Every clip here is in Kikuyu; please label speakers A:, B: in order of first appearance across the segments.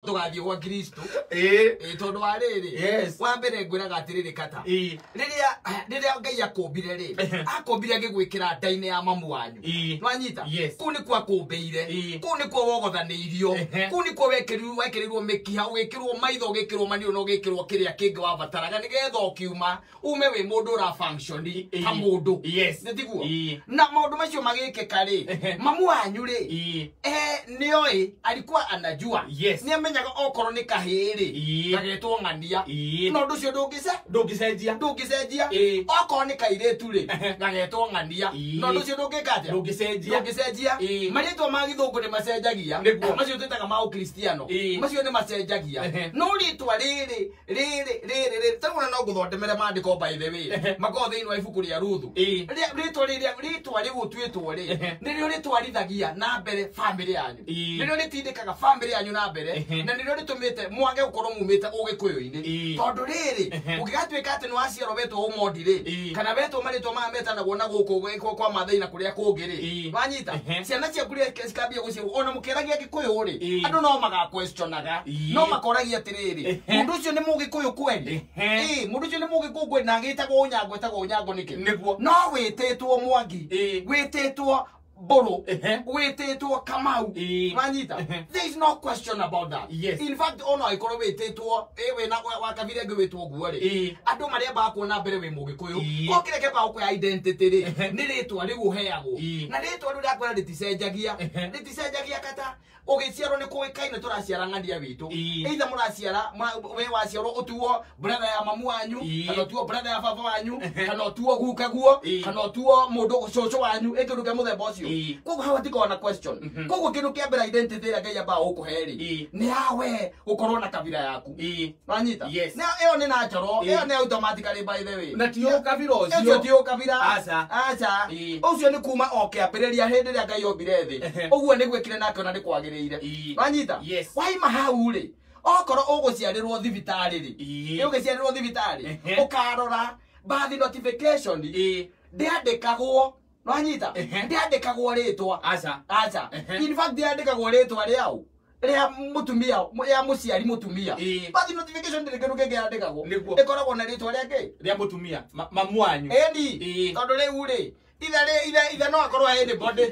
A: Tũgathiĩ gwa Kristo.
B: Ĩĩ.
A: Ĩ tondũ wa rĩrĩ.
B: Yes.
A: Wa mbere ngwĩraga atĩrĩrĩ kata.
B: Ĩĩ.
A: Rĩrĩa Ngai akũmbire rĩ, akũmbire agĩgwĩkĩra nda-inĩ ya mamu wanyu.
B: Ĩĩ.
A: Nwanyita?
B: Yes.
A: Kũu nĩkuo akũmbĩire.
B: Ĩĩ.
A: Kũu nĩkuo wogothanĩirio.
B: Ehe.
A: Kũu nĩkuo wekĩrirwo mĩkiha, ũgĩkĩrwo maitho, ũgĩkĩrwo maniũrũ na ũgĩkĩrwo kĩrĩa kĩngĩ wabataraga nĩgetha ũkiuma ume wĩ mũndũ ũra function ta
B: Ĩĩ.
A: mũndũ.
B: Yes.
A: Nĩ tiguo?
B: Ĩĩ.
A: Na maũndũ macio magĩkĩka rĩ,
B: Ehe.
A: mamu wanyu rĩ,
B: Ĩĩ.
A: nĩoĩ alikuwa anajua.
B: Yes.
A: Nĩamenyaga okorwo nĩ kahĩĩ rĩ,
B: Ĩĩ.
A: gagetwo ng'ania.
B: Ĩĩ.
A: Na ũndũ ũcio ndũngĩce
B: Ndũngĩcenjia.
A: ndũngĩcenjia.
B: Ĩĩ.
A: Okorwo nĩ kairĩtu rĩ,
B: Ehe.
A: gagetwo ng'ania.
B: Ĩĩ.
A: Na ũndũ ũcio ndũngĩka atĩa?
B: Ndũngĩcenjia.
A: Ndũngĩcenjia.
B: Ĩĩ.
A: Marĩtwa ma gĩthũngũ nĩ macenjagia.
B: Nĩguo.
A: Macio twĩtaga ma ũkristiano.
B: Ĩĩ.
A: Macio nĩ macenjagia.
B: Ehe.
A: No rĩtwa rĩrĩ rĩrĩ rĩrĩ rĩrĩ tarĩu ona no ngũthondemere maandĩko by the way.
B: Ehe.
A: Makoragwo thĩinĩ wa ibuku rĩa Ruthu.
B: Ĩĩ.
A: Rĩtwa rĩrĩa rĩtwa rĩu ũtuĩtwo rĩ,
B: Ehe.
A: nĩrĩo rĩtwarithagia na mbere famĩlĩ yanyu.
B: Ĩĩ.
A: Nĩrĩo rĩtindĩkaga famĩlĩ yanyu na mbere
B: Ehe.
A: na nĩrĩo rĩtũmĩte mwage gũkorwo mumĩte ũgĩkũyũ-inĩ.
B: Ĩĩ.
A: Tondũ rĩrĩ,
B: Ehe.
A: ũngĩgatuĩka atĩ nĩ waciarwo wetwo Ũmondi rĩ,
B: Ĩĩ.
A: kana wetwo marĩtwa maya metanagwo na gũkũ kwa Maathai na kũrĩa kũngĩ rĩ,
B: Ĩĩ.
A: wanyita?
B: Ehe.
A: Ciana ciaku rĩ cikambia gũciarwo ona mũkĩaragia Gĩkũyũ rĩ,
B: Ĩĩ.
A: andũ no magaquestionaga.
B: Ĩĩ.
A: No makoragia atĩrĩrĩ,
B: Ehe.
A: mũndũ ũcio nĩ mũgĩkũyũ kweli?
B: Ehe.
A: Ĩĩ, mũndũ ũcio nĩ mũgĩkũyũ kweli na agĩtagwo Ũnyango etagwo Ũnyango nĩkĩ?
B: Nĩguo.
A: No wĩtĩtwo Mwangi,
B: Ĩĩ.
A: wĩtĩtwo Mbũrũ,
B: Ehe.
A: wĩtĩtwo Kamau.
B: Ĩĩ.
A: Wanyita?
B: Ehe.
A: There is no question about that.
B: Yes.
A: In fact, ona angĩkorwo wĩtĩtwo wĩna wa kabira ĩngĩ wĩtwo ũguo rĩ,
B: Ĩĩ.
A: andũ marĩa kuona mbere wĩ mũgĩkũyũ.
B: Ĩĩ.
A: Ko kĩrĩa kĩambaga gũkũhe identity rĩ,
B: Ehe.
A: nĩ rĩtwa rĩu ũheagwo.
B: Ĩĩ.
A: Na rĩtwa rĩu rĩakwĩra rĩticenjagia.
B: Ehe.
A: Rĩticenjagia kata ũgĩciarwo nĩ kũĩkaine tũraciara ng'ania witũ.
B: Ĩĩ.
A: Either mũraciara we waciarwo ũtuo brother ya mamu wanyu,
B: Ĩĩ.
A: kana ũtuo brother ya baba wanyu,
B: Ehe.
A: kana ũtuo guka guo,
B: Ĩĩ.
A: kana ũtuo mũndũ cũcũ wanyu, ĩ kĩndũ kĩa mũthemba ũcio.
B: Ĩĩ.
A: Koguo hau hatikoragwo na question.
B: Mhm.
A: Koguo kĩndũ kĩa mbere identity ĩrĩa Ngai ambaga gũkũhe rĩ,
B: Ĩĩ.
A: nĩ yawe gũkorwo na kabira yaku.
B: Ĩĩ.
A: Wanyita?
B: Yes.
A: Na ĩyo nĩ natural,
B: Ĩĩ.
A: ĩyo nĩ automatically by the way.
B: Na ti ũkabira
A: Ũcio
B: ũcio.
A: ti ũkabira.
B: Aca.
A: Aca.
B: Ĩĩ.
A: Ũcio nĩ kuma o kĩambĩrĩria hĩndĩ ĩrĩa Ngai ombire thĩ.
B: Ehe.
A: Ũguo nĩguo ekire nake ona nĩ kwagĩrĩire.
B: Ĩĩ.
A: Wanyita?
B: Yes.
A: Waima hau rĩ, okorwo ũgũciarĩrwo thibitarĩ rĩ,
B: Ĩĩ.
A: ũgĩciarĩrwo thibitarĩ,
B: Ehe.
A: ũkarora birth notification
B: Ĩĩ.
A: ndĩandĩkagwo. Nwanyita?
B: Ehe.
A: Ndĩandĩkagwo rĩtwa.
B: Aca.
A: Aca.
B: Ehe.
A: In fact ndĩandĩkagwo rĩtwa rĩao rĩa mũtumia ya mũciari mũtumia.
B: Ĩĩ.
A: Birth notification ndĩrĩ kĩndũ kĩngĩ yandĩkagwo.
B: Nĩguo.
A: Ĩkoragwo na rĩtwa rĩa kĩ?
B: Rĩa mũtumia. Mamu wanyu.
A: Ĩni.
B: Ĩĩ.
A: Tondũ rĩu rĩ, ithe no akorwo anybody.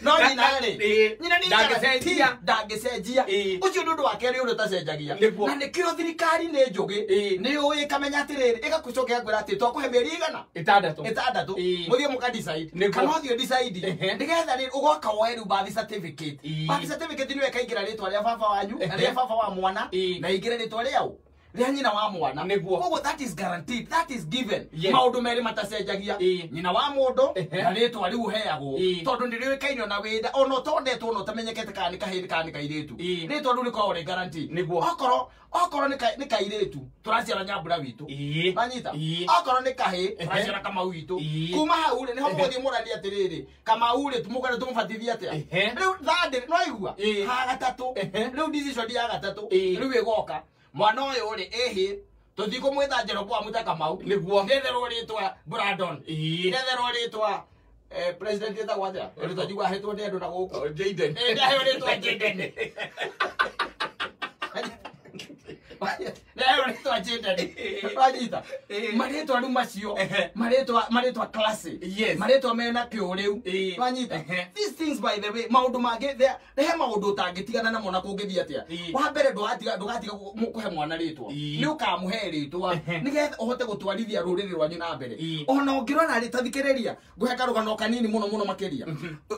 A: No nyina rĩ,
B: Ĩĩ.
A: nyina nĩ
B: Ndangĩcenjia.
A: ndangĩcenjia.
B: Ĩĩ.
A: Ũcio nĩ ũndũ wa kerĩ ũrĩa ũtacenjagia.
B: Nĩguo.
A: Na nĩkĩo thirikari nĩ njũgĩ.
B: Ĩĩ.
A: Nĩ yũĩ ĩkamenya atĩrĩrĩ, ĩgakũcokia ĩgakwĩra atĩ twakũhe mĩeri igana?
B: Ĩtandatũ.
A: Ĩtandatũ.
B: Ĩĩ.
A: Mũthiĩ mũka decide.
B: Nĩguo.
A: Kana ũthiĩ decide.
B: Ehe.
A: Nĩgetha rĩrĩ ũgoka woe rĩu birth certificate.
B: Ĩĩ.
A: Birth certificate nĩyo ĩkaingĩra rĩtwa rĩa baba wanyu, na
B: Ehe.
A: rĩa baba wa mwana,
B: Ĩĩ.
A: na ĩingĩre rĩtwa rĩao rĩa nyina wa mwana.
B: Nĩguo.
A: Koguo that is guaranteed, that is given.
B: Yes.
A: Maũndũ merĩ matacenjagia.
B: Ĩĩ.
A: Nyina wa mũndũ
B: Ehe.
A: na rĩtwa rĩu ũheagwo.
B: Ĩĩ.
A: Tondũ nĩ rĩũĩkaine ona wĩnda, ona ũtondetwo ona ũtamenyekete kana nĩ kahĩĩ kana nĩ kairĩtu.
B: Ĩĩ.
A: Rĩtwa rĩu rĩkoragwo rĩ guarantee.
B: Nĩguo.
A: Okorwo nĩ kairĩtu tũraciara Nyambura witũ.
B: Ĩĩ.
A: Wanyita?
B: Ĩĩ.
A: Okorwo nĩ kahĩĩ
B: Ehe.
A: tũraciara Kamau witũ.
B: Ĩĩ.
A: Kuma hau rĩ nĩho mũgũthiĩ mũranie atĩrĩrĩ, Kamau rĩ tũmũkore tũmũbatithie atĩa?
B: Ehe.
A: Rĩu third no aigua?
B: Ĩĩ.
A: Ha gatatũ.
B: Ehe.
A: Rĩu decision ya gatatũ
B: Ĩĩ.
A: rĩu ĩgoka. Mwana ũyũ rĩ ĩhĩ tũtikũmwĩta Jeroboamu ta Kamau.
B: Nĩguo.
A: Nĩetherwo rĩtwa Brandon.
B: Ĩĩ.
A: Nĩetherwo rĩtwa president etagwo atĩa? Rĩtwa njigua ahetwo nĩ andũ na gũkũ.
B: Oh, Jaden.
A: Ĩĩ, nĩaheo rĩtwa Jaden. Nĩaheo rĩtwa Jaden. Wanyita?
B: Ĩĩ.
A: Marĩtwa rĩu macio,
B: Ehe.
A: marĩtwa classy.
B: Yes.
A: Marĩtwa mena kĩũrĩu.
B: Ĩĩ.
A: Wanyita?
B: Ehe.
A: These things by the way, maũndũ mangĩ he maũndũ ũtangĩtigana namo na kũngĩthiĩ atĩa.
B: Ĩĩ.
A: Wa mbere ndũgatiga kũhe mwana rĩtwa.
B: Ĩĩ.
A: Nĩ ũkamũhe rĩtwa
B: Ehe.
A: nĩgetha ũhote gũtwarithia rũrĩrĩ rwanyu na mbere.
B: Ĩĩ.
A: Ona ũngĩrora rĩ, ta thikĩrĩria, ngũhe karũgano kanini mũno mũno makĩria.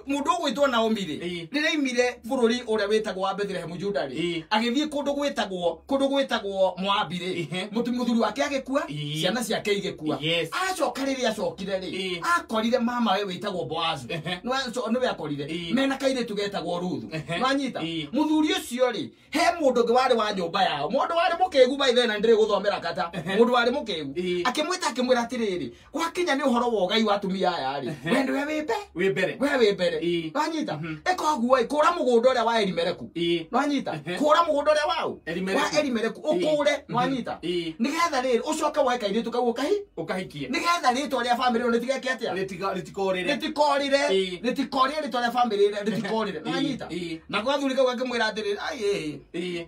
A: Mũndũ ũgwĩtwo Naomi rĩ,
B: Ĩĩ.
A: rĩrĩa aimire bũrũri ũrĩa wĩtagwo wa Bethlehem Juda rĩ,
B: Ĩĩ.
A: agĩthiĩ kũndũ gwĩtagwo Moabi rĩ,
B: Ehe.
A: mũthuri wake agĩkua,
B: Ĩĩ.
A: ciana ciake igĩkua.
B: Yes.
A: Acoka rĩrĩa acokire rĩ,
B: Ĩĩ.
A: akorire mama we wĩtagwo Boazu.
B: Ehe.
A: Nĩwe akorire.
B: Ĩĩ.
A: Mena kairĩtu getagwo Ruthu.
B: Ehe.
A: Nwanyita?
B: Ĩĩ.
A: Mũthuri ũcio rĩ, he mũndũ ũngĩ warĩ wa nyũmba yao. Mũndũ warĩ mũkĩgu by then na ndĩrĩ gũthomera kata.
B: Ehe.
A: Mũndũ warĩ mũkĩgu.
B: Ĩĩ.
A: Akĩmwĩta akĩmwĩra atĩrĩrĩ, gwakinya nĩ ũhoro wa ũgai wa atumia aya rĩ,
B: Ehe.
A: we nĩwe wĩ
B: Wĩ mbere.
A: we wĩ mbere.
B: Ĩĩ.
A: Nwanyita?
B: Mhm.
A: Ĩka ũguo ĩ, kũra mũgũnda ũrĩa wa Elimeleku.
B: Ĩĩ.
A: Nwanyita?
B: Ehe.
A: Kũra mũgũnda ũrĩa waũ?
B: Elimeleku.
A: Wa Elimeleku.
B: Ĩĩ.
A: Ũkũre.
B: Mhm.
A: Nwanyita?
B: Ĩĩ.
A: Nĩgetha rĩrĩ ũcoke woe kairĩtu kau
B: ũkahikie.
A: Nĩgetha rĩtwa rĩa family ĩyo rĩtigeke atĩa?
B: Rĩtikorĩre.
A: Rĩtikorĩre.
B: Ĩĩ.
A: Rĩtikorĩre rĩtwa rĩa family ĩrĩa rĩtikorĩre.
B: Ĩĩ.
A: Nĩwanyita?
B: Ĩĩ.
A: Na gwathuri kau gakĩmwĩra atĩrĩrĩ, ai ĩĩ.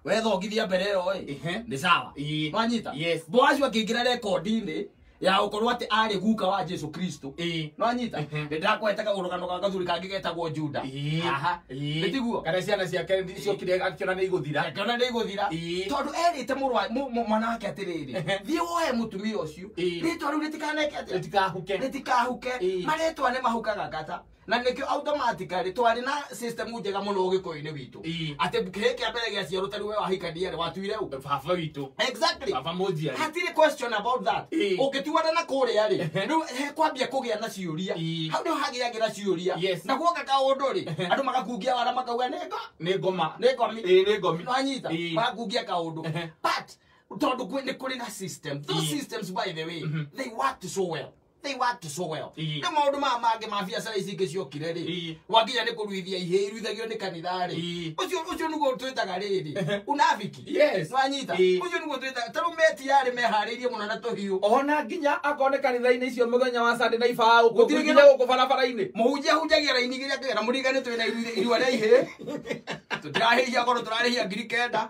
A: Wethongithia mbere ĩyo ĩ. Nĩ sawa.
B: Ĩĩ.
A: Nĩwanyita?
B: Yes.
A: Boazu akĩingĩra rekondi-inĩ ya gũkorwo atĩ arĩ guka wa Jesu Kristo. Nĩwanyita? Nĩndakũhete kaũrũgano ga gathuri kangĩ getagwo Juda. Haha. Nĩtiguo?
B: Kana ciana ciake ciokire akĩona nĩ igũthira.
A: Akĩona nĩ igũthira. Tondũ erĩte mũrũ wa mwana wake atĩrĩrĩ, thiĩ woe mũtumia ũcio. Rĩtwa rĩu rĩtikaneke atĩa?
B: Rĩtikahuke.
A: Rĩtikahuke. Marĩtwa nĩ mahukaga ngata. Na nĩkĩo automatically twarĩ na system njega mũno ũgĩkũyũ-inĩ witũ. Atĩ kĩhĩ kĩa mbere gĩaciarwo ta rĩu we wahikania rĩ, watuire ũ?
B: Baba witũ.
A: Exactly.
B: Baba mũnjiari.
A: Hatirĩ question about that. Ũngĩtigana na kũrĩa rĩ, rĩu hekwambia kũgĩa na ciũria. Hau nĩho hagĩagĩra ciũria.
B: Yes.
A: Na guoka kaũndũ rĩ, andũ magakungia wara makauga nĩ ngo.
B: Nĩ ngoma.
A: Nĩ ngomi.
B: Ĩĩ nĩ ngomi.
A: Nĩwanyita? Magakungia kaũndũ. But tondũ nĩ kũrĩ na system. Those systems, by the way, they worked so well. They worked so well. Rĩu maũndũ maya mangĩ ma biacara ici ingĩ ciokire rĩ, wakinya nĩ kũruithia ihĩĩ iruithagio nĩ kanitha rĩ. Ũcio ũcio nĩguo twĩtaga rĩrĩ unafiki.
B: Yes.
A: Nĩwanyita? Ũcio nĩguo twĩtaga ta rĩu meti yarĩ meharĩirie mũno na tũhiũ.
B: Ona nginya akorwo nĩ kanitha-inĩ icio mũthenya wa Sunday na ibaũ
A: Gũtirĩ
B: nginya
A: kĩndũ-
B: gũkũ barabara-inĩ.
A: Mũhunjia hunjagia raini igĩrĩ akĩgera mũringane twĩna irua rĩa ihĩĩ. Tũtirahĩhia korwo tũrarĩhia 9,000.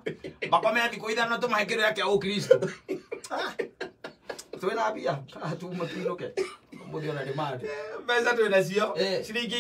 A: Makome thikũ ithano tũmahe kĩrĩra kĩa ũkristo. Twĩna mbia, tuma tuinũke. Mũthĩ ona nĩ mande.
B: Mbeca twĩ nacio. Ciringi